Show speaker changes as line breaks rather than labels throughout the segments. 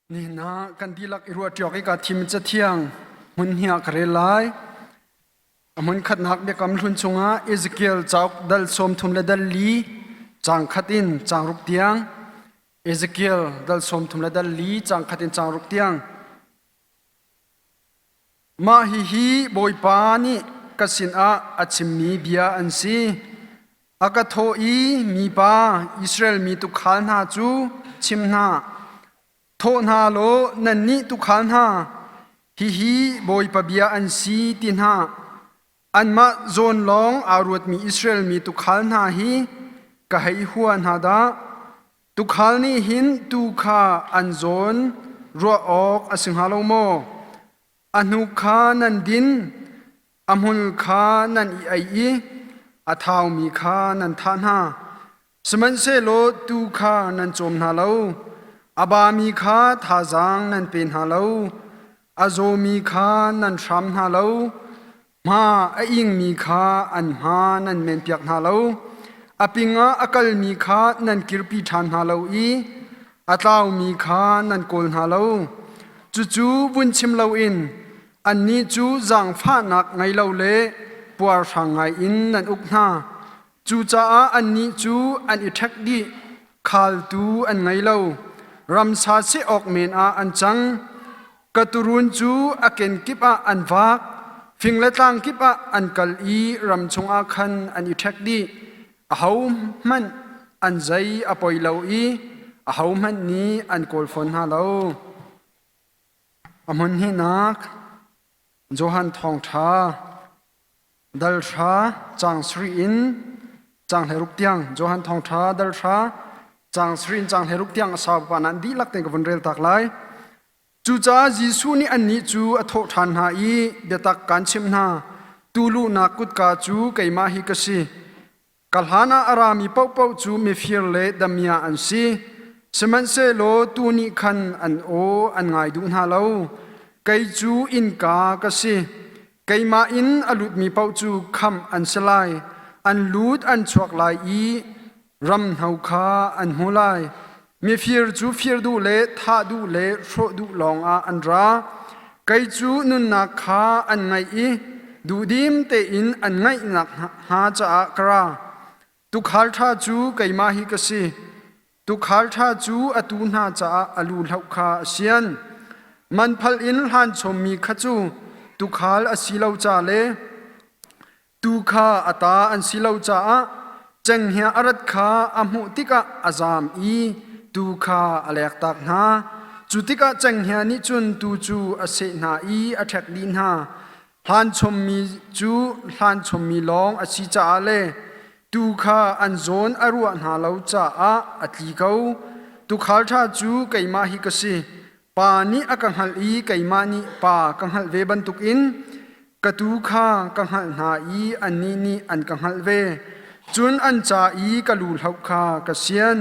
Nihin ah kan dihlak i ruahṭiawk i kaa thim cathiang hmun hi ah ka rel lai. A hmun khatnak biakam hlun chungah Ezekiel cauk dal 30 le dal li caang khat in caang ruk tiang Ezekiel dal 30 le dal li caang khat in caang ruk tiang Mah hihi Bawipa nih ka sinah a chimmi bia an si. A ka thawh i, Mipa, Israel mi tuukhal hna cu chim hna. Thawh hna law nannih tuukhal hna, hihi Bawipa bia an si ti hna. Anmah zawn lawng aa ruatmi Israel mi tuukhal hna hi ka hei hua hna dah. Tuukhal nih hin tuu kha an zawn ruah awk a si hnga lo maw? A hnuk kha nan din, a hmul kha nan i ei i a thaumi kha nan thah hna. Sihmanhsehlaw tuu kha nan cawm hna lo, a bami kha thazaang nan pe hna lo, a zawmi kha nan hram hna lo, Hma a ingmi kha an hma nan menpiak hna lo. A pingah a kalmi kha nan kirpi ṭhan hna lo i a tlaumi kha nan kawl hna lo. Cucu vun chim loin annih cu zaangfahnak ngei lo le puarhrang ngaiin nan uk hna. Cucaah annih cu an i ṭhek dih, khaltu an ngei lo. Ramsa seh awk men ah an cang. Ka tuurun cu a kenkip ah an vak, fing le tlang kip ah an kal i ram chungah khan an i ṭhek dih. Ahohmanh an zei a poi lo i ahohmanh nih an kawl fawn hna lo. A hmun hnihnak Johan Thawngṭha dal hra caang sarih in caang 16 tiang Johan Thawngṭha dal hra caang sarih in caang 16 tiang a sau pa nan dihlak tein ka vun rel tak lai. Cucaah Jesuh nih annih cu a thawh ṭhan hna i biatak kaan chimh hna, tuu luhnak kutka cu keimah hi ka si. Ka hlanah a rami paohpaoh cu mifir le damiah an si. Sihmanhsehlaw tuu nih khan an aw an ngai duh hna lo. Kei cu innka ka si. Keimah in a lutmi paoh cu khamh an si lai. An lut an chuak lai i ramhno kha an hmu lai. Mifir cu fir duh le thah duh le hrawh duh lawngah an ra. Kei cu nunnak kha an ngaih i duhdim tein an ngaihnak hnga caah ka ra. Tuukhal ṭha cu keimah hi ka si. Tuukhal ṭha cu a tuu hna caah a lu hloh kha a sian. Man phalh in hlan chommi kha cu tuukhal a si lo ca le Tuu kha a ta an si lo caah cenghngia a rat kha a hmuh tikah a zaam i tuu kha a lektak hna. Cu tikah cenghngia nih cun tuu cu a seh hna i a ṭhek dih hna. Hlan chommi cu hlan chommi lawng a si caah le tuu kha an zawn a ruah hna lo caah a tli ko. Tuukhal ṭha cu keimah hi ka si. Pa nih a ka hngalh i keimah nih Pa ka hngalh ve bantukin ka tuu kha ka hngalh hna i annih nih an ka hngalh ve. Cun an ca i ka lu hloh kha ka sian.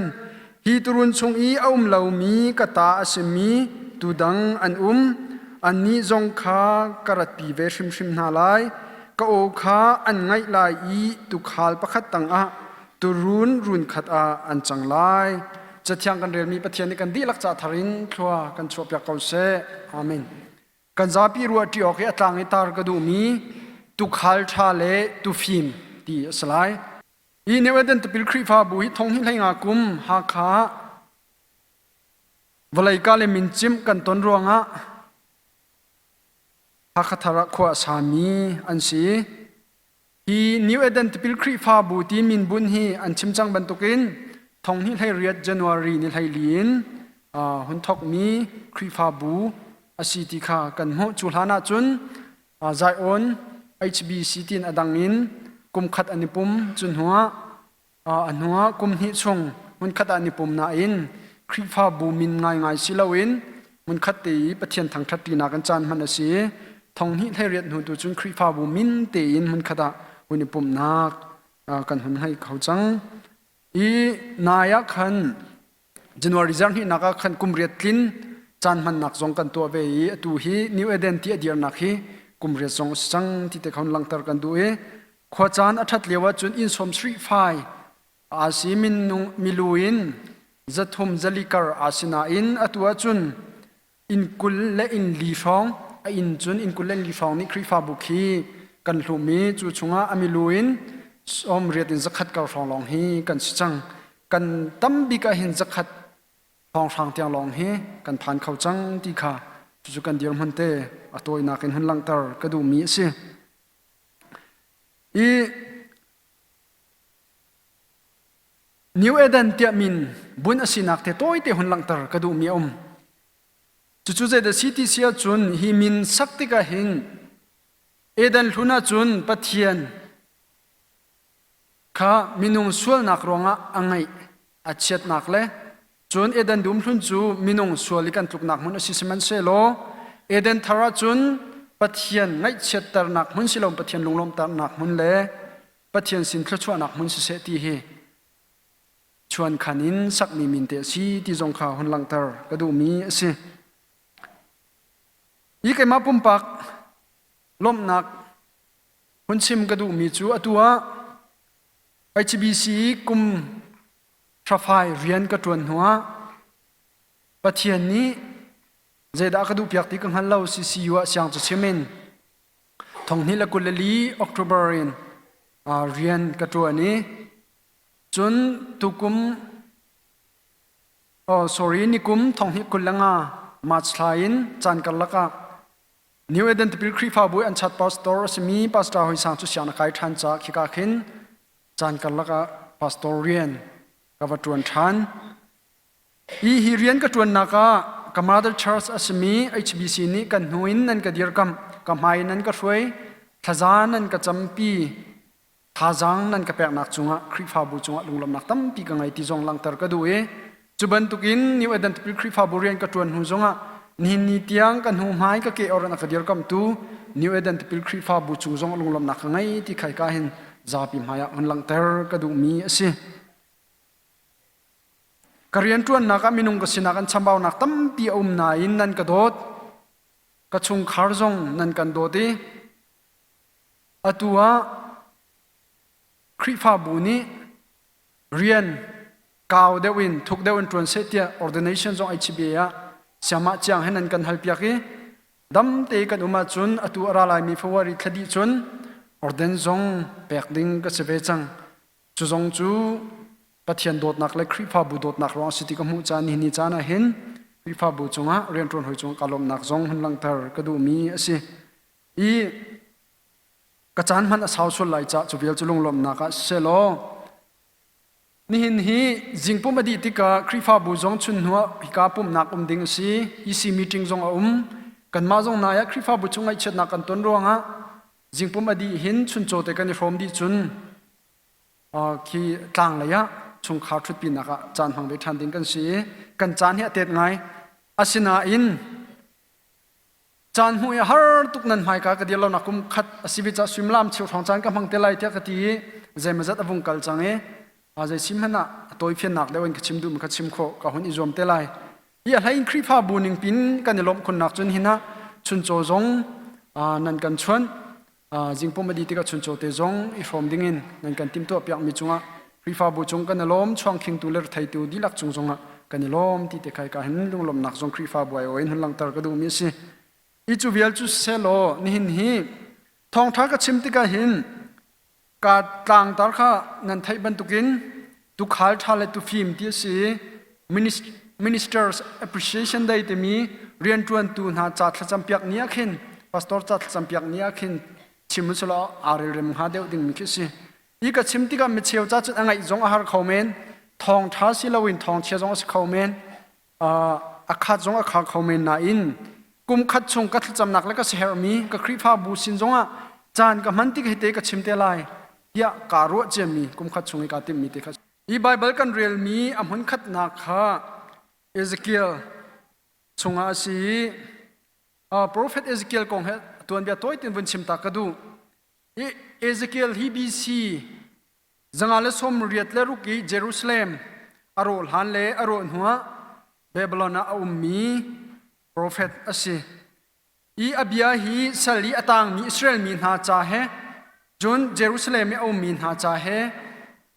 Hi tuurun chung i a um lomi ka ta a simi tuu dang an um. Annih zong kha ka ratpi ve hrimhrim hna lai. Ka aw kha an ngaih lai i tuukhal pakhat tangah tuurun runkhat ah an cang lai. Cathiang kan relmi Pathian nih kan dihlak ca thar in thlua kan chuahpiak ko seh. Amen. Kan zapi ruahṭi awk i a tlang i tar ka duhmi tuukhal ṭha le tufim ti a si lai. Hi New Eden tipil Khrihfabu hi thong hi hlei nga kum Hakha vawlei ka le mincimh kan ton ruangah Hakha thar ah khua a sami an si. Hi New Eden tipil Khrihfabu ti min bunh hi an chim cang bantukin thong hnih 18 January ni 14 in hun thawkmi Khrihfabu a si ti kha kan hmuh. Cu hlan ah cun Zion HBC tiin a dang in kum khat an i pum. Cu hnuah A hnuah kum hnih chung hmunkhat ah an i pum nain Khrihfabu min ngaingai si loin hmunkhat te i Pathian thangṭhat ṭinak in caan hman a si i thong hnih 18 hnu tu cun Khrihfabu min tein hmunkhat ah hun i pumhnak kan hun ngei kho cang. I nai ah khan January zarhhnihnak ah khan kum riat tlin caan hmannak zong kan tuah ve i atu hi New Eden ti a dirnak hi kum riat zong a si cang ti te kha hun langhter kan duh i Khuacaan a ṭhat lio ahcun inn 70 fai aa si minung milu in 300 kar aa si nain atu ahcun Inn 20 le inn li hrawng a inn cun inn 20 le inn li hrawng nih Khrihfabu khi kan hlum i cu chungah a milu in 80 in 100 kar hrawng lawng hi kan si cang. Kan tam bik ah hin 100 hrawnghrang tiang lawng hi kan phan kho cang ti kha cucu kan dirhmun te a tawinak in hun langhter ka duhmi a si. I New Eden tiah min bunh a sinak te tawite hun langhter ka duhmi a um. Cucu zeidah si ti si ahcun hi min sak tikah hin Eden hlun ahcun Pathian kha minung sualnak ruangah a ngaih a chiatnak le cun Eden dum hlun cu minung sual i kan tluknak hmun a si. Sihmanhsehlaw Eden thar ahcun Pathian ngaihchiatternak hmun si lo, Pathian lunglawmhternak hmun le Pathian sin thluachuahnak hmun siseh ti hi chuankhan in sakmi min te a si ti zong kha hun langhter ka duhmi a si. Hi keimah pumpak lawmhnak hun chim ka duhmi cu atu ah HBC kum hrafai rian ka ṭuan hnuah Pathian nih zeidah ka duhpiak ti ka hngal lo. CCU ah siang cu chim in 2024 October in rian ka ṭuan i cun tukum, oh sorry, nikum 2025 March thla in caan karlak ah New Eden Tipil Khrihfabu an chat pastor a simi Pastor Hoi Sang cu siang na kai ṭhan caah khika khin caan karlak ah pastor rian ka va ṭuan ṭhan. Hi hi rian ka ṭuannak ah ka mother church a simi HBC nih kan hnu in nan ka dirkamh, ka hmai in nan ka hruai, thlaza nan ka campi, thazaang nan ka peknak cungah Khrihfabu cungah lunglawmhnak tampi ka ngei ti zong langhter ka duh i cu bantukin New Eden Tipil Khrihfabu rian ka ṭuan hnu zongah nihin ni tiang ka hnu hmai ka ke or in a ka dirkamhtu New Eden Tipil Khrihfabu cung zong lunglawmhnak ka ngei ti khai ka hin zapi hmai ah hun langhter ka duhmi a si. Ka rianṭuannak ah minung ka sinak an chambaunak tampi a um nain nan ka dawt. Ka chungkhar zong nan kan dawt i Atu ah Khrihfabu nih rian kau deuh in thuk deuh in ṭuan seh tiah ordination zong HBA ah siamah ciang he nan kan halpiak i dam te kan um ahcun atu a ra laimi February thla dih cun orden zong pek ding ka si ve cang. Cu zong cu Pathian dawtnak le Khrihfabu dawtnak ruang a si ti ka hmuh caan nihin ni caan ah hin Khrihfabu cungah rianṭuan hawi cungah ka lawmhnak zong hun langhter ka duhmi a si. I ka caan hmanh a sau sual lai cah cu vial cu lunglawmhnak ah sisehlaw nihin hi zingpum a dih tikah Khrihfabu zong chun hnuah hika pumhnak um ding a si. EC meeting zong a um. Kanmah zong nai ah Khrihfabu chung ngaihchiatnak kan ton ruangah zingpum a dih hin chuncaw te kan i hrawm dih cun khi tlang lei ah chungkhar ṭhutpinak ah caan hmang ve ṭhan ding kan si i kan caan hi a tet ngai. Asinain Caan hmuh i har tuk nan hmaika ka dir lonak kum khat a si ve caah suimilam cheu hrawng caan ka hmang te lai tiah ka ti i zeimawzat a vung kal cang i zei sim hmanh ah a tawifiannak deuh in ka chim duhmi kha chim khawh ka hun i zuam te lai. Hi a hlei in Khrihfabu ning pin kan i lawmh khunnak cun hin ah chuncaw zong nan kan chuan zingpum a dih tikah chuncaw te zong i hrawm dingin nan kan timhtuah piakmi cungah Khrihfabu cung kan i lawm. Chuangkhingtu le retheitu dihlak cung zongah kan i lawm ti te khai ka hin lunglawmhnak zong Khrihfabu ai in hun langhter ka duhmi a si. Hi cu vial cu selaw nihin hi thawngṭha ka chim tikah hin ka tlangtar kha nan theih bantukin tukhal ṭha le tufim ti a si. Ministers Appreciation Day timi rianṭuantu hna ca thlacampiak ni ah khin, pastor ca thlacampiak ni ah khin chim usulaw aa relrem hnga deuh dingmi khi a si. Hi ka chim tikah micheu ca cun a ngaih zong a har kho men, thawngṭha si loin thawngchia zong a si kho men, a khat zong a khar kho men nain kum khat chung ka thlacamnak le ka siaherhmi ka Khrihfabu sin zongah caan ka hman tik hite ka chim te lai tiah kaa ruah ciami kum khat chung i kaa timhmi te kha. Hi Baibal kan relmi a hmun khatnak kha Ezekiel chungah a si i Profet Ezekiel kong he tuanbia tawi tein vun chim ta ka duh. Ezekiel hi BC 186 i Jerusalem a rawh hlan le a rawh hnuah Babylon ah a ummi profet a si. I a bia hi sal i a tangmi Israel mi hna ca he cun Jerusalem i a ummi hna ca he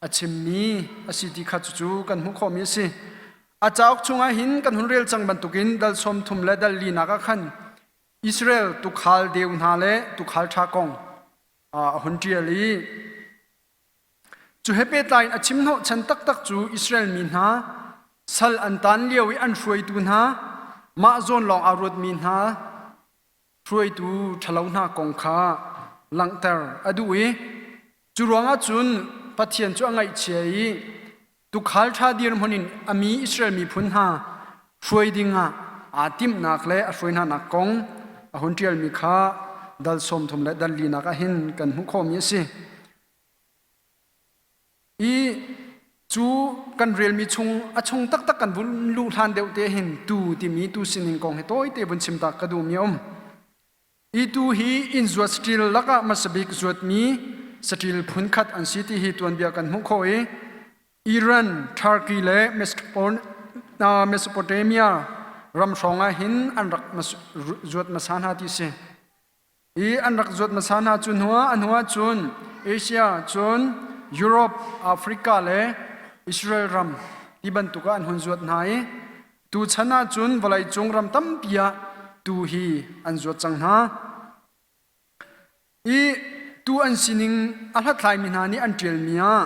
a chimmi a si ti kha cucu kan hmuh khawhmi a si. A cauk chungah hin kan hun rel cang bantukin dal 30 le dal linak ah khan Israel tuukhal deu hna le tuukhal ṭha kong a hun ṭial i cu he pehtlai in a chim hnawhchan taktak cu Israel mi hna sal an taan lio i an hruaitu hna mah zawn lawng aa ruatmi hna hruaitu ṭhalo hna kong kha langhter a duh i cu ruangah cun Pathian cu a ngaihchia i tuukhal ṭha dirhmun in a mi Israel miphun hna hruai dingah aa timhnak le a hruai hnanak kong a hun ṭialmi kha dal 30 le dal linak ah hin kan hmuh khawhmi a si. I cu kan relmi chung a chung taktak kan vun luh hlan deuh te hin tu timi tu sining kong hi tawite vun chim ta ka duhmi a um. I tu hi inn zuat saṭil lakah hmasabik zuatmi saṭil phunkhat an si ti hi tuanbia kan hmuh khawh i Iran, Turkey le Mesopotamia ram hrawng ah hin an rak zuat hmasa hna ti si. I an rak zuat hmasa hna cu hnuah a hnuah cun Asia cun Europe, Africa le Israel ram ti bantuk ah an hun zuat hna i tuchan ah cun vawleicung ram tampi ah tuu hi an zuat cang hna. I tuu an sining a hlathlaimi hna nih an ṭialmi ah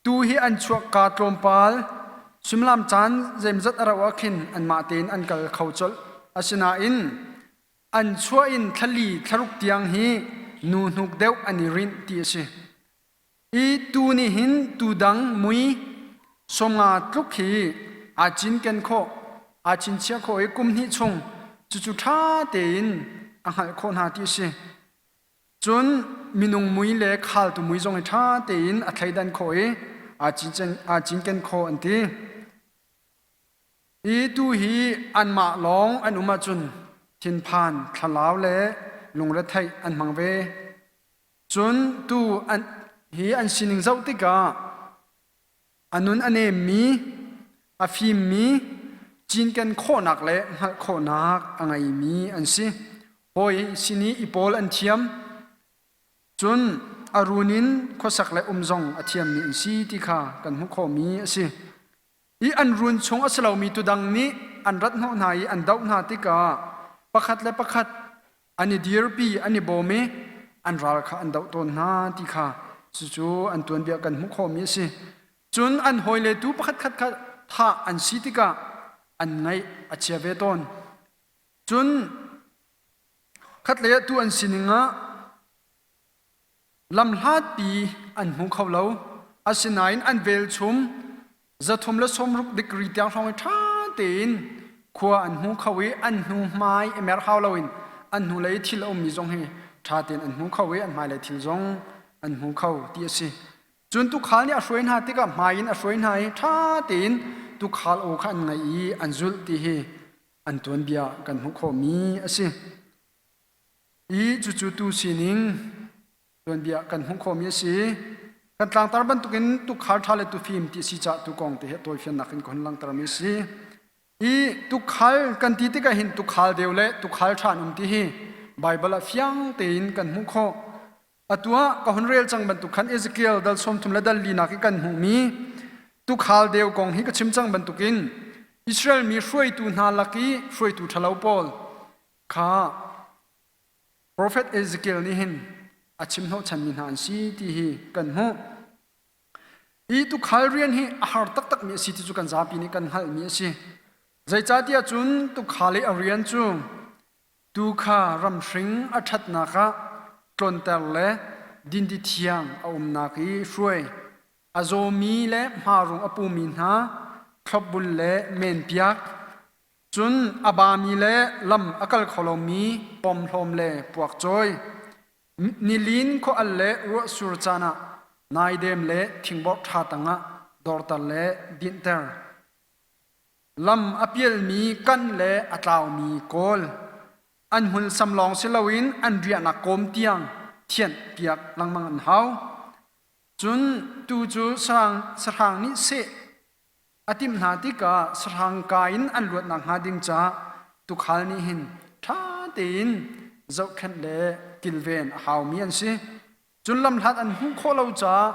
Tuu hi an chuakka tlawmpal suimilam caan zeimazat a rauh ah khin anmah tein an kal kho colh. Asinain an chuah in thlali thlaruk tiang hi nu hnuk deuh an i rinh ti a si. I tuu nih hin tuu dang mui 50 tluk hi aa cinken khawh, aa chinchiah khawh i kum hnih chung cucu ṭha tein a hngalh khawh hna ti a si. Cun minung mui le khaltu mui zong hi ṭha tein a thleidan khawh i aa cinken khawh an ti. Hi tu hi anmah lawng an um ahcun thinphan, thlalau le lungretheih an hmang ve. Cun tu an, hi an sining zoh tikah A nun a nemmi, a fimmi, cinken khawhnak le hngalh khawhnak a ngeimi an si. Hawi sin i i pawl an thiam. Cun a run in khuasak le um zong a thiammi an si ti kha kan hmuh khawhmi a si. I an run chung a si lomi tudang nih an rat hnawh hna i an doh hna tikah pakhat le pakhat an i dirpi an i bawm i an ral kha an doh tawn hna ti kha cucu an tuanbia kan hmuh khawhmi a si. Cun an hawile tu pakhatkhat kha thah an si tikah an ngaih a chia ve tawn. Cun khatlei ah tu an sining ah Lamhlatpi an hmu kho lo. Asinain an velchum 360 degree tiang hrawng i ṭha tein khua an hmu kho i an hnu hmai i mer hau loin an hnulei thil a ummi zong hi ṭha tein an hmu kho i an hmailei thil zong an hmu kho ti a si. Cun tuukhal nih a hruai hna tikah hmai in a hruai hna i ṭha tein tuukhal aw kha an ngaih i an zulh ti hi an tuanbia kan hmuh khawhmi a si. I cucu tu sining tuanbia kan hmuh khawhmi a si. Kan tlangtar bantukin tukhal ṭha le tufim ti a si caah tu kong te hi a tawifiannak in ka hun langhtermi a si. I tukhal kan ti tikah hin tukhal deu le tukhal ṭha an um ti hi Baibal ah fiang tein kan hmuh khawh. Atu ah ka hun rel cang bantuk khan Ezekiel dal 30 le dal linak i kan hmuhmi tukhal deu kong hi ka chim cang bantukin Israel mi hruaitu hna lak i hruaitu ṭhalo pawl kha Profet Ezekiel nih hin a chim hnawhchanmi hna an si ti hi kan hmuh. Hi tukhal rian hi a har taktakmi a si ti cu kan zapi nih kan hngalhmi a si. Zeicahtiah cun tukhal i a rian cu tuu kha ramhring a ṭhatnak ah tlonter le dindi thiang a umnak i hruai, a zawmi le hmarung a pumi hna thlopbul le menpiak, Cun a bami le lam a kal kho lomi pomhlawm le puakcawi, nilin khua-al le ruahsur caan ah naidem le thingborh ṭha tangah dorter le dinhter. Lam a pialmi kan le a tlaumi kawl, an hmunsam lawng si loin an riahnak kawm tiang thianh piak lengmang an hau. Cun tuu cu sahrang, sahrang nih seh A timh hna tikah sahrang ka in an luat nakhnga ding caah tuukhal nih hin ṭha tein zohkhenh le kilven a haumi an si. Cun lamhlat an hmuh khawh lo caah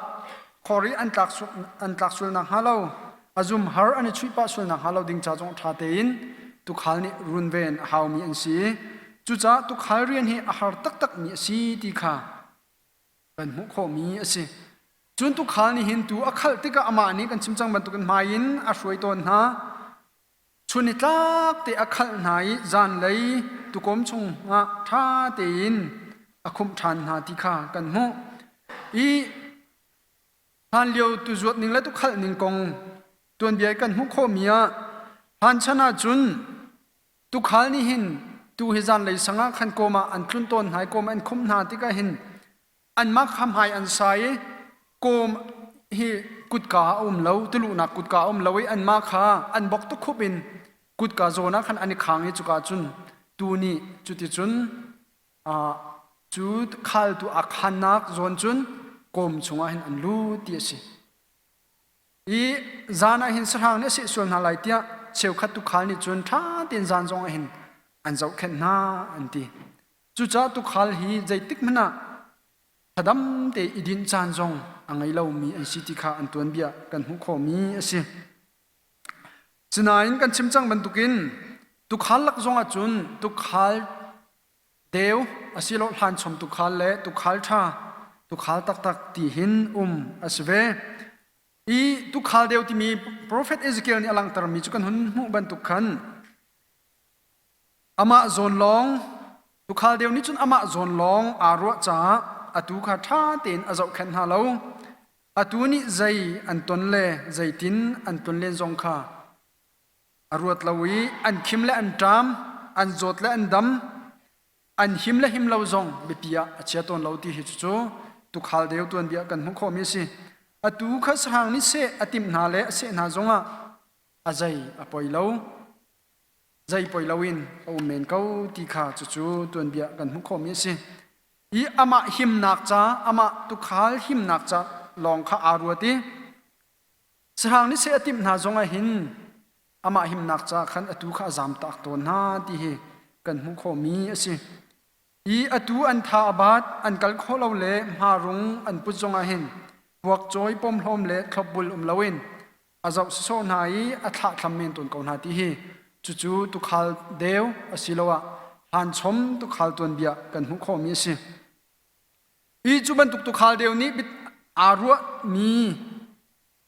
khor i an tlak, an tlak sual nakhnga lo. A zum har an i chuih pah sual nakhnga lo ding ca zong ṭha tein tuukhal nih runven a haumi an si. Cucaah tuukhal rian hi a har taktakmi a si ti kha kan hmuh khawhmi a si. Cun tuukhal nih hin tuu a khalh tikah amah nih kan chim cang bantukin hmai in a hruai tawn hna. Chun ni tlak te a khalh hna i zanlei tuukawm chungah ṭha tein a khumh ṭhan hna ti kha kan hmuh. I hlanlio tuzuat ning le tukhalh ning kong tuanbia kan hmuh khawhmi ah hlan chan ahcun tukhal nih hin tu hi zanlei sang ah khan kawm ah an tlun tawn hna i kawm an khumh hna tikah hin anmah kha hmai an sai i kawm hi kutka a um lo tuluhnak kutka a um lo i anmah kha an bok tukhup in kutka zawn ah khan an i khang i cuka cun tu nih cuticun cu khaltu a khannak zawn cun kawm chungah hin an lut ti a si. I zan ah hin sahrang nih a seh sual hna lai tiah cheukhat tukhal nih cun ṭha tein zan zong ah hin an zohkhenh hna an ti. Cucaah tukhal hi zeitik hmanh ah thadam te i dinh caan zong a ngei lomi an si ti kha an tuanbia kan hmuh khawhmi a si. Sinain kan chim cang bantukin tukhal lak zong ah cun tukhal deu asilo hlanchom tukhal le tukhal ṭha tukhal taktak ti hin um a si ve. I tukhal deu timi profet Ezekiel nih a langhtermi cu kan hun hmuh bantuk khan amah zawn lawng tukhal deu nih cun amah zawn lawng aa ruah caah atu kha ṭha tein a zohkhenh hna lo. Atu nih zei an ton le zeitin an ton len zong kha a ruat lo i an khim le an ṭam, an zawt le an dam, an him le him lo zong biapi ah a chia tawn lo ti hi cucu tukhal deu tuanbia kan hmuh khawhmi a si. Atu kha sahrang nih seh a timh hna le a seh hna zongah a zei a poi lo. Zei poi loin a um men ko ti kha cucu tuanbia kan hmuh khawhmi a si. I amah himnak ca, amah tukhal himnak ca lawng kha aa ruat i sahrang nih seh a timh hna zongah hin amah himnak ca khan atu kha a zamtak tawn hna ti hi kan hmuh khawhmi a si. I atu an tha a bat, an kal khawh lo le hmarung an put zongah hin puakcawi pomhlawm le thlopbul um loin a zoh sawsawh hna i a thlahthlam men tawn ko hna ti hi cucu tukhal deu asiloah hlanchom tukhal tuanbia kan hmuh khawhmi a si. Hi cu bantuk tukhal deu nih aa ruahmi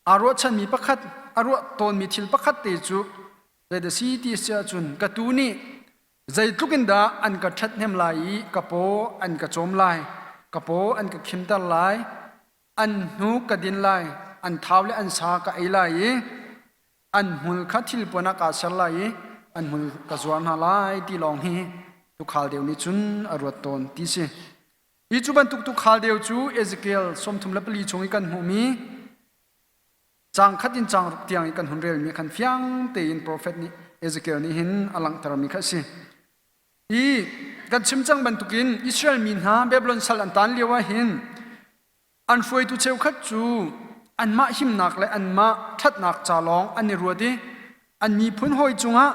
aa ruahchanmi pakhat a ruah tawnmi thil pakhat te cu zeidah si ti si ahcun ka tu nih zeitluk in dah an ka ṭhathnem lai i ka paw an ka cawm lai ka paw an ka khimter lai an hnuk ka din lai an thau le an sa ka ei lai i an hmul kha thilpuan ah kaa ser lai i an hmul ka zuar hna lai ti lawng hi tukhal deu nih cun a ruat tawn ti si. Hi cu bantuk tukhal deu cu Ezekiel 34 chung i kan hmuhmi caang khat in caang ruk tiang i kan hun relmi khan fiang tein profet nih Ezekiel nih hin a langhtermi kha a si. Hi kan chim cang bantukin Israel mi hna Babylon sal an taan lio ah hin an hruaitu cheukhat cu anmah himnak le anmah ṭhatnak ca lawng an i ruat i an miphun hawi cungah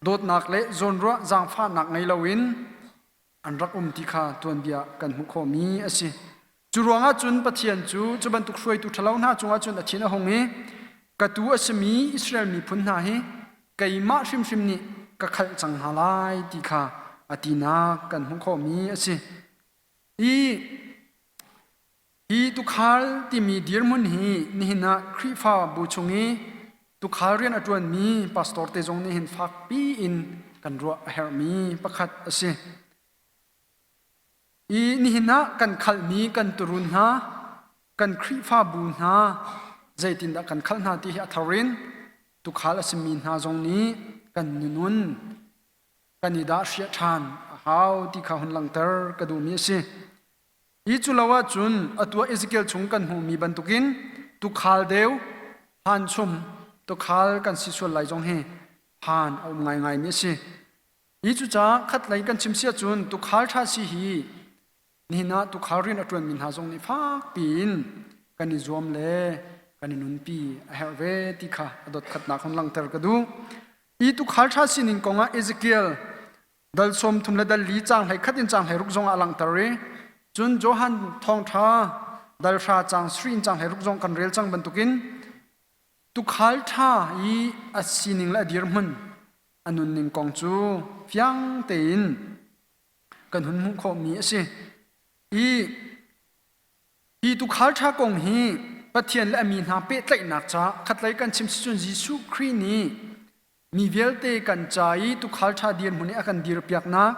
dawtnak le zawnruah zaangfahnak ngei loin an rak um ti kha tuanbia kan hmuh khawhmi a si. Cu ruangah cun Pathian cu cu bantuk hruaitu ṭhalo hna cungah cun a thin a hung i ka tuu a simi Israel miphun hna hi keimah hrimhrim nih ka khalh cang hna lai ti kha a tinak kan hmuh khawhmi a si. Hi hi tuukhal timi dirhmun hi nihin ah Khrihfa bu chung i tuukhal rian a ṭuanmi pastor te zong nih hin fakpi in kan ruah a herhmi pakhat a si. I nihin ah kan khalhmi kan turun hna, kan Khrihfabu hna zeitindah kan khalh hna ti hi a thar in tuukhal a simi hna zong nih kan nunun kan i dah hriah ṭhan a hau ti kha hun langhter ka duhmi a si. Hi cu lo ahcun atu ah Ezekiel chung kan hmuhmi bantukin tuukhal deu, hlanchum, tuukhal kan si sual lai zong hi phan a um ngaingaimi a si. Hi cucaah khatlei kan chim si ahcun tuukhal ṭha si hi nihin ah tuukhal rian a ṭuanmi hna zong nih fak piin kan i zuam le kan i nunpi a herh ve ti kha a dotkhatnak hun langhter ka duh. Hi tuukhal ṭha sining kongah Ezekiel dal 30 le dal li caang 11 in caang 16 zong ah a langhter i cun Johan thawngṭha dal hra caang 7 in caang 16 zong kan rel cang bantukin. Tuukhal ṭha i a sining le a dirhmun, a nunning kong cu fiang tein kan hun hmuh khawhmi a si. I hi tuukhal ṭha kong hi Pathian le a mi hna pehtlaihnak caah khatlei kan chim sicun Jesuh Khrih nih mi vialte kan ca i tuukhal ṭha dirhmun i a kan dirpiaknak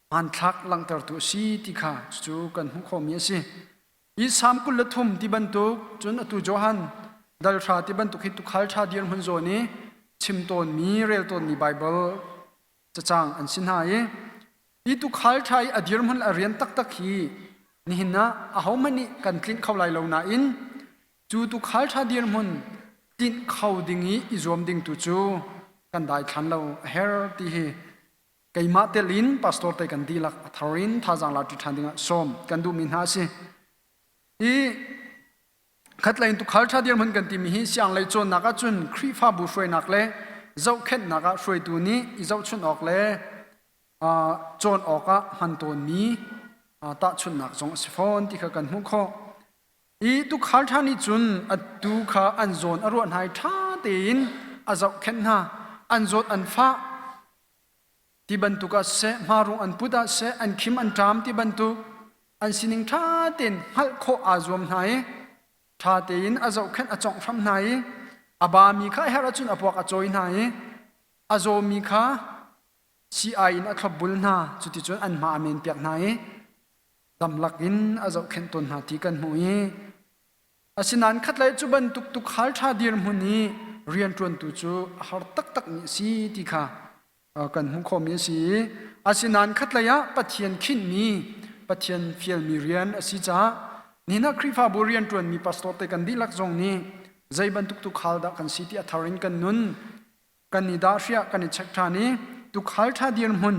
hmanthlak langhtertu a si ti kha cucu kan hmuh khawhmi a si. Hi Salm 23 ti bantuk cun atu Johan dal hra ti bantuk hi tuukhal ṭha dirhmun zawn i chim tawnmi rel tawnmi Baibal cacang an si hna i hi tuukhal ṭha i a dirhmun le a rian taktak hi nihin ah ahohmanh nih kan tlinh kho lai lo nain cu tuukhal ṭha dirhmun tlinh kho ding i i zuam ding tu cu kan daithlan lo a her ti hi keimah tel in pastor te kan dihlak a thar in thazaang la ṭi ṭhan dingah sawm kan duhmi hna a si. I khatlei in tukhal ṭha dirhmun kan timi hi sianglei cawnnak ahcun Khrihfabu hruainak le zohkhenhnak ah hruaitu nih i zohchunh awk le cawn awkah hman tawnmi tahchunhnak zong a si fawn ti kha kan hmuh khawh. I tukhal ṭha nih cun a tuu kha an zawn a ruah hna i ṭha tein a zohkhenh hna. An zawt an fah ti bantuk ah siseh, hmarung an put ah siseh, an khim an ṭam ti bantuk an sining ṭha tein hngalh khawh aa zuam hna i ṭha tein a zohkhenh a cawngh hram hna i a bami kha a herh ahcun a puak a cawi hna i a zawmi kha sii-ai in a thlopbul hna. Cuticun an hma a menpiak hna i damlak in a zohkhenh tawn hna ti kan hmuh i Asinain khatlei cu bantuk tukhal ṭha dirhmun i rianṭuantu cu a har taktakmi a si ti kha kan hmuh khawhmi a si i asinain khatlei ah Pathian khinhmi Pathian fialmi rian a si caah nihin ah Khrihfabu rianṭuanmi pastor te kan dihlak zong nih zei bantuk tukhal dah kan si ti a thar in kan nun kan i dahhriah kan i check ṭhan i tukhal ṭha dirhmun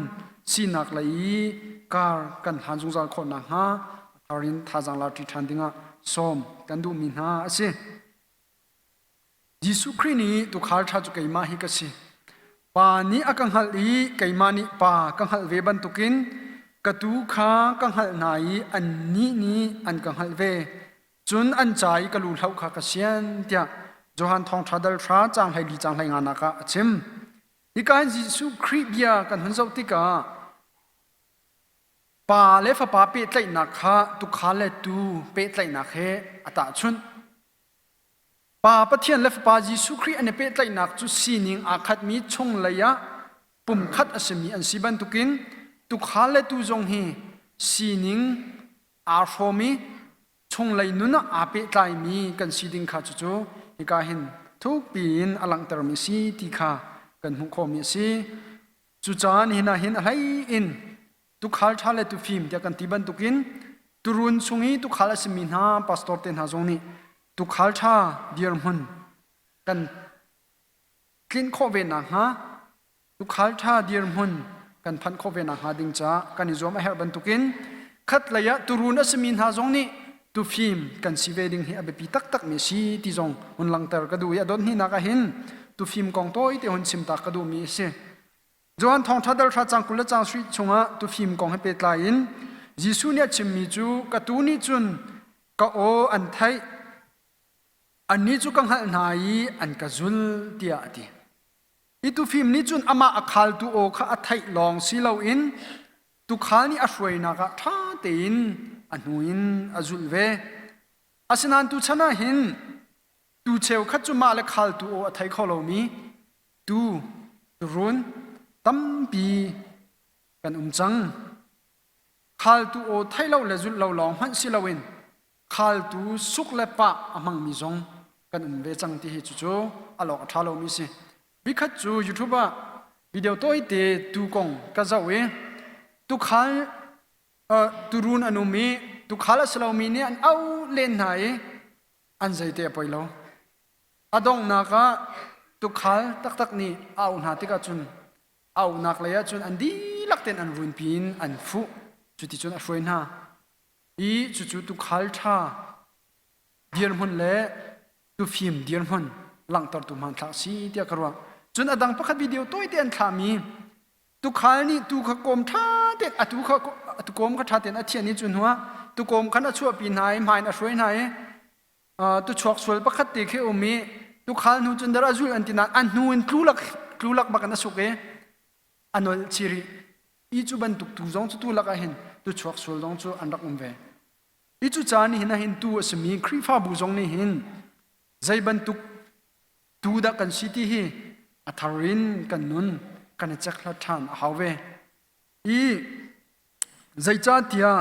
sinak lei i kar kan hlan zungzal khawh nakhnga a thar in thazaang larṭi ṭhan dingah sawm kan duhmi hna a si. Jesuh Khrih nih tukhal ṭha cu keimah hi ka si. Pa nih a ka hngalh i keimah nih Pa ka hngalh ve bantukin ka tuu kha ka hngalh hna i annih nih an ka hngalh ve. Cun an ca i ka lu hloh kha ka sian tiah Johan Thawngṭha dal hra caang 14 caang 15 nak ah a chim. Hika hin Jesuh Khrih bia kan hun zoh tikah pa le fapa pehtlaihnak kha tuukhal le tuu pehtlaihnak he a tahchunh. Pa Pathian le Fapa Jesuh Khrih an i pehtlaihnak cu sining aa khatmi chunglei ah pumkhat a simi an si bantukin tuukhal le tuu zong hi sining aa hrawm i chunglei nun ah aa pehtlaimi kan si ding kha cucu hika hin thukpi in a langhtermi si ti kha kan hmuh khawhmi a si. Cucaah nihin ah hin a hlei in tukhal ṭha le tufim tiah kan ti bantukin turun chung i tukhal a simi hna pastor te hna zong nih tukhal ṭha dirhmun kan tlinh khawh ve nakhnga Tuukhal ṭha dirhmun kan phanh khawh ve nakhnga ding caah kan i zuam a herh bantukin khatlei ah tuurun a simi hna zong nih tufim kan si ve ding hi a biapi taktakmi a si ti zong hun langhter ka duh i a dot hnihnak ah hin tufim kong tawite hun chim ta ka duhmi a si. Johan Thawngṭha dal hra cang 20 le cang sarih chungah tufim kong he pehtlai in Jesuh nih a chimmi cu ka tuu nih cun ka aw an theih annih cu ka hngalh hna i an ka zul tiah a ti. Hi tufim nih cun amah a khaltu aw kha a theih lawng si loin tuukhal nih a hruainak ah ṭha tein a hnu in a zulh ve. Asinain tuchan ah hin tuu cheukhat cu mah le khaltu aw a thei kho lomi tuu tuurun tampi kan um cang. Khaltu aw theih lo le zulh lo lawng hmanh si loin khaltu suk le pah a hmangmi zong kan um ve cang ti hi cucu a lawk a ṭha lomi si. Vikhat cu YouTube ah video tawite tu kong ka zoh i tukhal uh, turun an um i tukhal a si lomi nih an auh len hna i an zeite a poi lo. A donghnak ah tukhal taktak nih a auh hna tikah cun auhnak lei ah cun an dihlak tein an runpi in an fuh. Cuticun a hruai hna. I cucu tuukhal ṭha dirhmun le tufim dirhmun langhtertu hmanthlak a si tiah ka ruah. Cun a dang pakhat video tawite an thlahmi tuukhal nih tuu kha kawm ṭha tein a tuu kha a tukawm kha ṭha tein a thian i cu hnuah tukawm khan a chuahpi hna i hmai in a hruai hna i tuchuak sual pakhat te khi um i. Tukhal hnu cun dar a zul an ti nain a hnu in tlulak tlulak bak in a suk i a nolh chih rih. I cu bantuk tu zong cu tu lakah hin tuchuak sual zong cu an rak um ve. Hi cu caan hin hin tu a simi Khrihfabu zong nih hin zei bantuk tu dah kan si ti hi a thar in kan nun kan i cekhlat ṭhan a hau ve. I zeicahtiah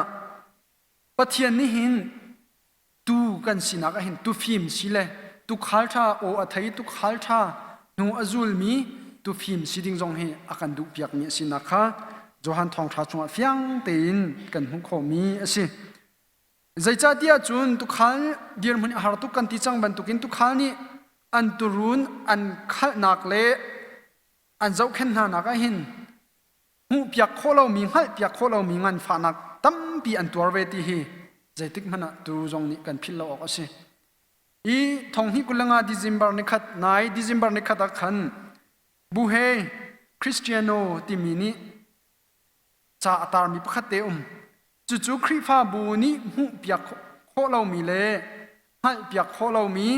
Pathian nih hin tu kan sinak ah hin tufim si le tukhal ṭha aw a thei tukhal ṭha hnu a zulmi tufim si ding zong hi a kan duhpiakmi a sinak kha Johan Thawngṭha chungah fiang tein kan hmuh khawhmi a si. Zeicahtiah cun tukhal dirhmun a har tuk kan ti cang bantukin tukhal nih an turun an khalhnak le an zohkhenh hnanak ah hin hmuhpiak khawh lomi hngalhpiak khawh lomi nganfahnak tampi an tuar ve ti hi zeitik hmanh ah tu zong nih kan philh lo awk a si. I thonghnih 25 December nikhat nai December nikhat ah khan Buhe Cristiano timi nih ca a tarmi pakhat te um. Cucu Khrihfabu nih hmuhpiak khawh lomi le hngalhpiak khawh lomi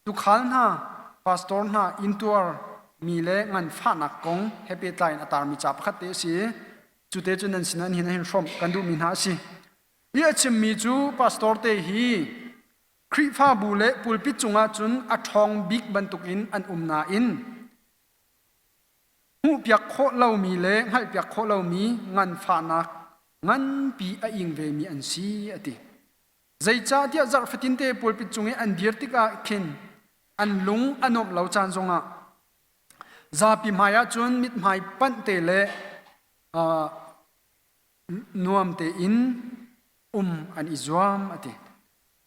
tuukhal hna, pastor hna intuar mi le nganfahnak kong he pehtlai in a tarmi ca pakhat te a si. Cu te cu nan sinah hin hin hrawmh kan duhmi hna a si. Hi a chimmi cu pastor te hi Khrihfabu le pulpit cungah cun a ṭhawng bik bantukin an um nain hmuhpiak khawh lomi le hngalhpiak khawh lomi nganfahnak nganpi a ing vemi an si a ti. Zeicahtiah zarh fatinte pulpit cung i an dir tikah khin an lung a nuamh lo caan zongah zapi hmai ah cun mithmai panh te le uh, nuam tein um an i zuam a ti.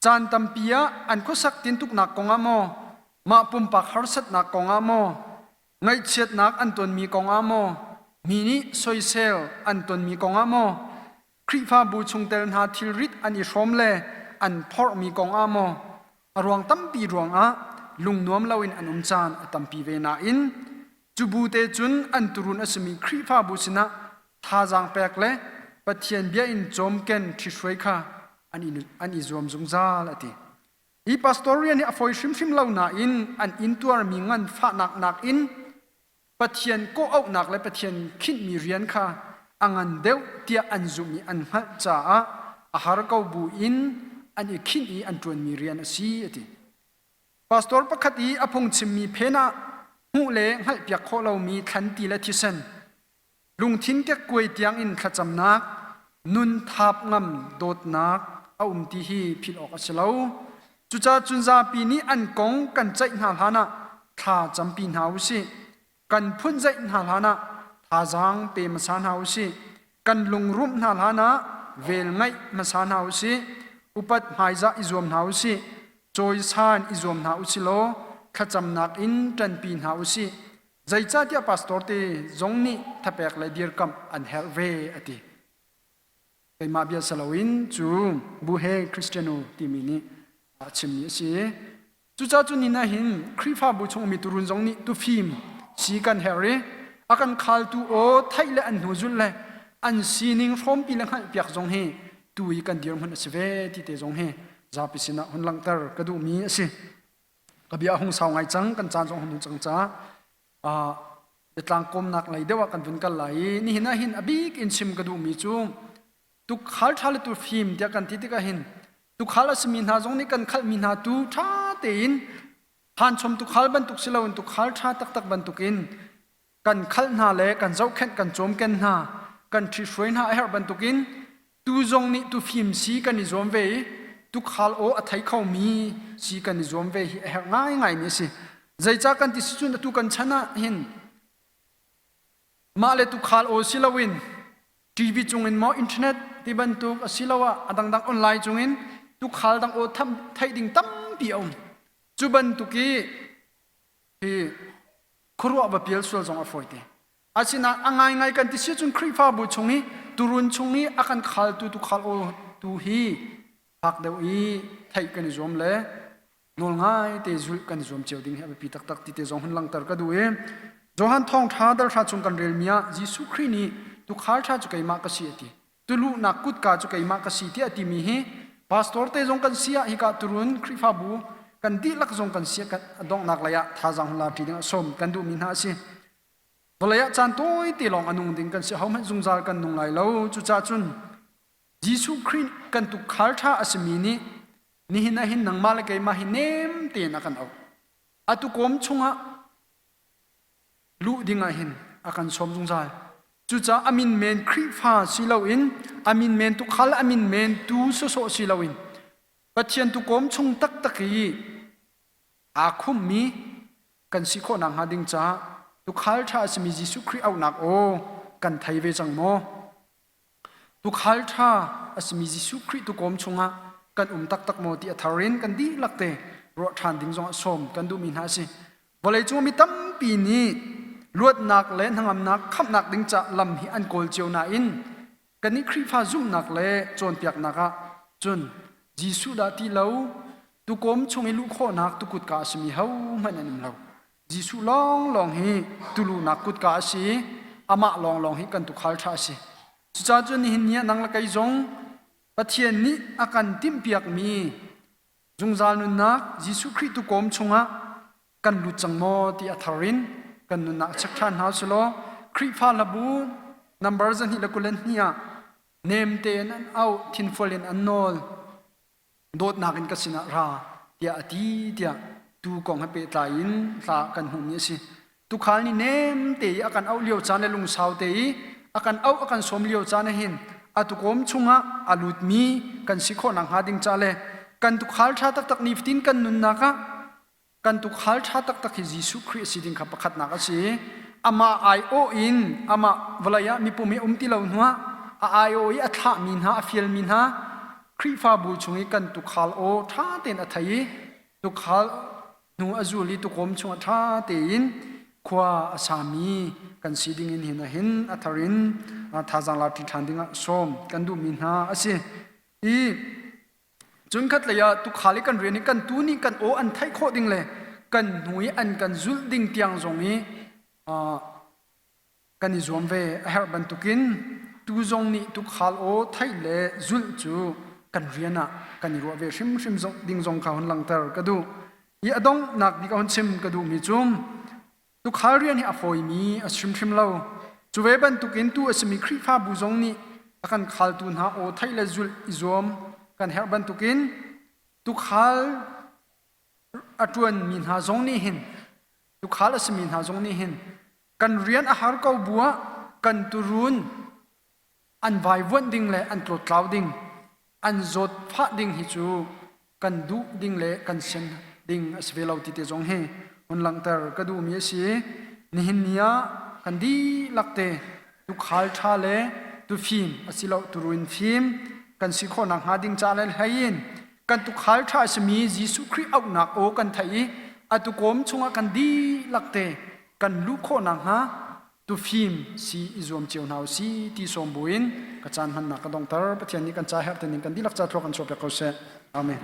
Caan tampi ah an khuasak tintuknak kongah maw, mah pumpak harsatnak kongah maw, ngaihchiatnak an tonmi kongah maw, mi nih soisel an tonmi kongah maw, Khrihfabu chungtel hna thilrit an i hrawm le an phorhmi kongah maw, a ruang tampi ruangah lungnuam loin an um caan a tampi ve nain cu bu te cun an turun a simi Khrihfabu sinah thazaang pek le Pathian bia in cawmken ṭhithruai kha an i zuam zungzal a ti. Hi pastor rian hi a fawi hrimhrim lo nain an intuarmi nganfahnak nakin Pathian kawh-auhnak le Pathian khinhmi rian kha a ngan deuh tiah an zumh i an hngalh caah a har ko bu in an i khinh i an ṭuanmi rian a si a ti. Pastor pakhat i a phungchimmi phen ah hmuh le hngalhpiak khawh lomi thlanti le thisen, lungthin kekkuai tiangin thlacamnak, nun thap ngam dawtnak a um ti hi philh awk a si lo. Cucaah cun zapi nih an kong kan ceih hna hlanah thla campi hna u sih. Kan phunzeih hna hlanah thazaang pe hmasa hna u sih. Kan lungrumh hna hlanah vel ngaih hmasa hna u sih. Upat hmaizah i zuam hna u sih. Cawisan i zuam hna u sih law thlacamnak in ṭanpi hna u sih. Zeicahtiah pastor te zong nih thapek le dirkamh an herh ve a ti. Keimah bia si loin cu Buhe Christiano timi nih a chimmi a si. Cucaah cu ni ah hin Khrihfabu chungmi turun zong nih tufim si kan herh i a kan khaltu aw theih le an hnu zulh le an sining hrawmpi le hngalhpiak zong hi tu i kan dirhmun a si ve ti te zong hi zapi sinah hun langhter ka duhmi a si. Ka bia a hung sau ngai cang, kan caan zong hun cang caah biatlang kawmnak lei deuh ah kan vun kal lai i nihin ah hin a bik in chim ka duhmi cu tukhal ṭha le tu fim tiah kan ti tikah hin tukhal a simi hna zong nih kan khalhmi hna tu ṭha tein phanchom tukhal bantuk si loin tukhal ṭha taktak bantukin kan khalh hna le kan zohkhenh kan cawmken hna kan ṭhihruai hna a herh bantukin tu zong nih tu fim si kan i zuam ve i tukhal aw a thei khomi si kan i zuam ve hi a herh ngaingaimi a si. Zeicah kan ti si cun atu kan chan ah hin mah le tukhal aw si loin TV cungin maw internet ti bantuk asiloah a dangdang online cungin tukhal dang aw theih ding tampi a um. Cu bantuk i hi khuaruah va pial sual zong a fawi te. Asinain a ngaingai kan ti si cun Khrihfabu chung i turun chung i a kan khaltu tukhal aw tu hi fak deuh i theih kan i zuam le nawl ngai te zulh kan i zuam cio ding hi a biapi taktak ti te zong hun langhter ka duh i Johan thawngṭha dalhra chung kan relmi ah Jesuh Khrih nih tukhal ṭha cu keimah ka si a ti. Tuluhnak kutka cu keimah ka si tiah a timi hi pastor te zong kan si ah hika turun Khrihfabu. kan dihlak zong kan si a donghnak lei ah thazaang hun la ṭi ding ah sawm kan duhmi hna a si. Vawlei ah caan tawite lawng a nung ding kan si hohmanh zungzal kan nung lai lo. Cucaah cun Jesuh Khrih kan tukhal ṭha a simi nih nihin ah hin nangmah le keimah hi nem tein a kan auh. A tukawm chungah luh ding ah hin a kan sawm zungzal. Cucaah a min men Khrihfa si loin a min men tukhal a min men tu sawsawh si loin Pathian tukawm chung taktak i aa khummi kan si khawh nakhnga ding caah tukhal ṭha a simi Jesuh Khrih auhnak aw kan thei ve cang maw? Tukhal ṭha a simi Jesuh Khrih tukawm chungah kan um taktak maw ti a thar in kan dihlak te ruah ṭhan ding zongah sawm kan duhmi hna a si. Vawleicung mi tampi nih luatnak le hnangamnak khamhnak ding ca lam hi an kawl cio nain kannih Khrihfa zumhnak le cawnpiaknak ah cun Jesuh dah ti lo tukawm chung i luh khawhnak tukutka a simi hohmanh an um lo. Jesuh lawnglawng hi tuluhnak kutka a si i amah lawnglawng hi kan tukhal ṭha a si. Cucaah cun nihin ni ah nang le kei zong Pathian nih a kan timhpiakmi zungzal nunnak Jesuh Khrih tukawm chungah kan lut cang maw ti a thar in kan nunnak check ṭhan hna usih Khrihfa hlabu number 222 ah nem tein an auh thinfual in an nawl dawtnak in ka sinah ra tiah a ti tiah tuu kong he pehtlai in hla kan hmuhmi a si. Tukhal nih nem te i a kan auh lio caan le lungsau te i a kan auh a kan sawm lio caan ah hin a tukawm chungah a lutmi kan si khawh nakhnga ding ca le kan tukhal ṭha taktak nifatin kan nunnak ah Kan tukhal ṭha taktak hi Jesuh Khrih a si ding kha pakhatnak a si. Amah aiawh in amah vawlei ah mipum hi um ti lo hnuah a aiawh i a thlahmi hna, a fialmi hna Khrihfabu chung i kan tukhal aw ṭha tein a thei i tukhal hnu a zul i tukawm chungah ṭha tein khua a sami kan si ding in hin hin a thar in thazaang la ṭi ṭhan dingah sawm kan duhmi hna a si. I Cun khatlei ah tuukhal i kan rian i kan tuu nih kan aw an theih khawh ding le kan hnu i an kan zulh ding tiang zong i kan i zuam ve a herh bantukin tuu zong nih tuukhal aw theih le zulh cu kan rian ah kan i ruah ve hrimhrim ding zong kha hun langhter ka duh. I a donghnak bik a hun chim ka duhmi cu Tuukhal rian hi a fawimi a si hrimhrim lo. Cu ve bantukin tu a simi Khrihfabu zong nih a kan khaltu hna aw theih le zulh i zuam kan herh bantukin tuukhal a ṭuanmi hna zong nih hin tuukhal a simi hna zong nih hin kan rian a har ko bu ah kan tuurun an vaivuanh ding le an tlawttlau ding an zawtfah ding hi cu kan duh ding le kan sian ding a si ve lo ti te zong hi hun langhter ka duhmi a si. Nihin ni ah kan dihlak te tukhal ṭha le tufim asilo turuin fim kan si khawh nakhnga ding ca le hlei in kan tukhal ṭha a simi Jesuh Khrih auhnak aw kan theih i a tukawm chungah kan dihlak te kan luh khawh nakhnga tufim si i zuam cio hna u si ti sawm buin ka caan hmannak ka dongter. Pathian nih kan ca herh tening kan dihlak ca thluak kan chuahpiak ko seh. Amen.